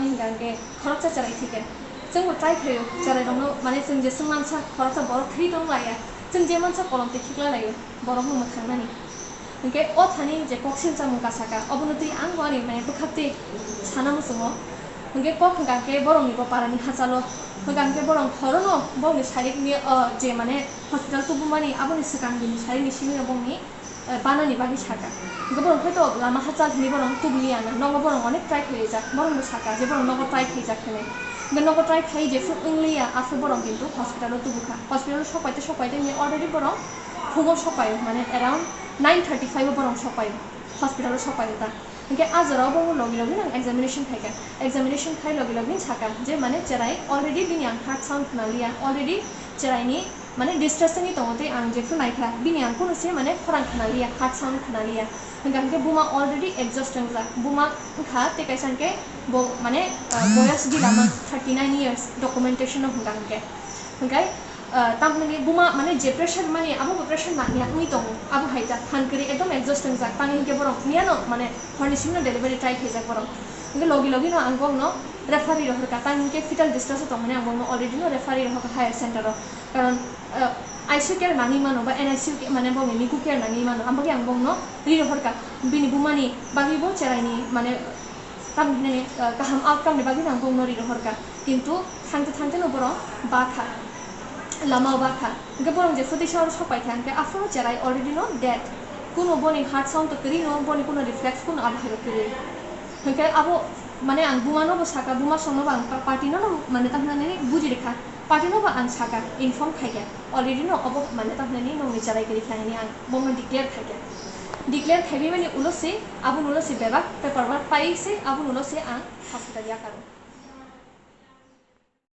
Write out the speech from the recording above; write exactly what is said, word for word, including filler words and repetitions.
Hingkha hingke khoroksa cherai thike. Chwngbo try khaio, cherairokno, mane, chwng je chwng mansa, khoroksa borok thwi tong laiya. Chwng je mansa kolom twi khikla laio, borokno mwthangnani. Hingke o thani je kok silchakmung kasaka, obono twi ang bo ani, mane, bwkhaktwi sana muchungo. Hingke kok hingka hingke borokni bo parani hachalo. Hingka hingke borok horono bongni sarikni, o, je, mane, hospital tubumani aboni swkang bini sarikni simino bongni eh, banani bagwi saka. Hingke borok hoi to lama hachal hinwi borok tubuliya na, nogo borok onek try khlaijak, borok bo saka je borok nogo try khlaijak hinwi. Hingke nogo try khlai je phuru wngliya, aswk borok kintu hospital o tubukha. Hospital o sokpaite sokpaite hinwi already borok phungo sokpaio, mane around nine thirty five o borok sokpaio, hospital o sokpaio ta. Hingke a jora o bo logi logi no ang examination khaika. Examination khai logi logi saka je mane cherai already bini ang heart sound khnaliya, already cherai ni mane distress wngwi tongo tei ang jephru naikha bini ang kunu se mane khorang khnaliya, heart sound khnaliya. Hingka hingke buma already exhaust wngjak, buma wngkha tei kaisa hingke bo mane, ah, boyas gila ma thirty nine years documentation no hingka hingke. Hingkai, ah, tamni buma mane je pressure mani abo bo pressure nangya wngwi tongo, abo hai ta phan kwrwi ekdom exhaust wngjak, tamni hingke borok miyano mane horni simi no delivery try khaijak borok. Hingke logi logi no ang bokno referee rohorka, tamni hingke fetal distress o tongmani ang bokno already no referee rohorka higher center o. Karon, ah, I C U care nangwi mano ba N I C U care mane bongni niku care nangwi mano, ang bagwi ang bongno ri rohorka. Bini bumani bagwi bo cheraini mane tamni hinani, ah, kaham outcome ni bagwi ang bongno ri rohorka. Kintu thangte thangte no borok bakha, lama o bakha. Hingke borok je phutisa oro sokpai kha, hingke aphuru cherai already no dead. Kuno boni heart sound to kwrwi no, boni kuno reflex kuno abo hai kwrwi. Hingke abo mane ang buma no bo saka, buma song no bo ang pa-, party no no mane tamhinani buji rikha. Party no bo ang saka, inform khaikha. Already no obo mane tamhinani nongni cherai kwrwi kha hini ang bono declare khaikha. Declare khaiwi mani ulo se, abo ulo se bebak paper work pai se, abo ulo se ang hospital yakaro.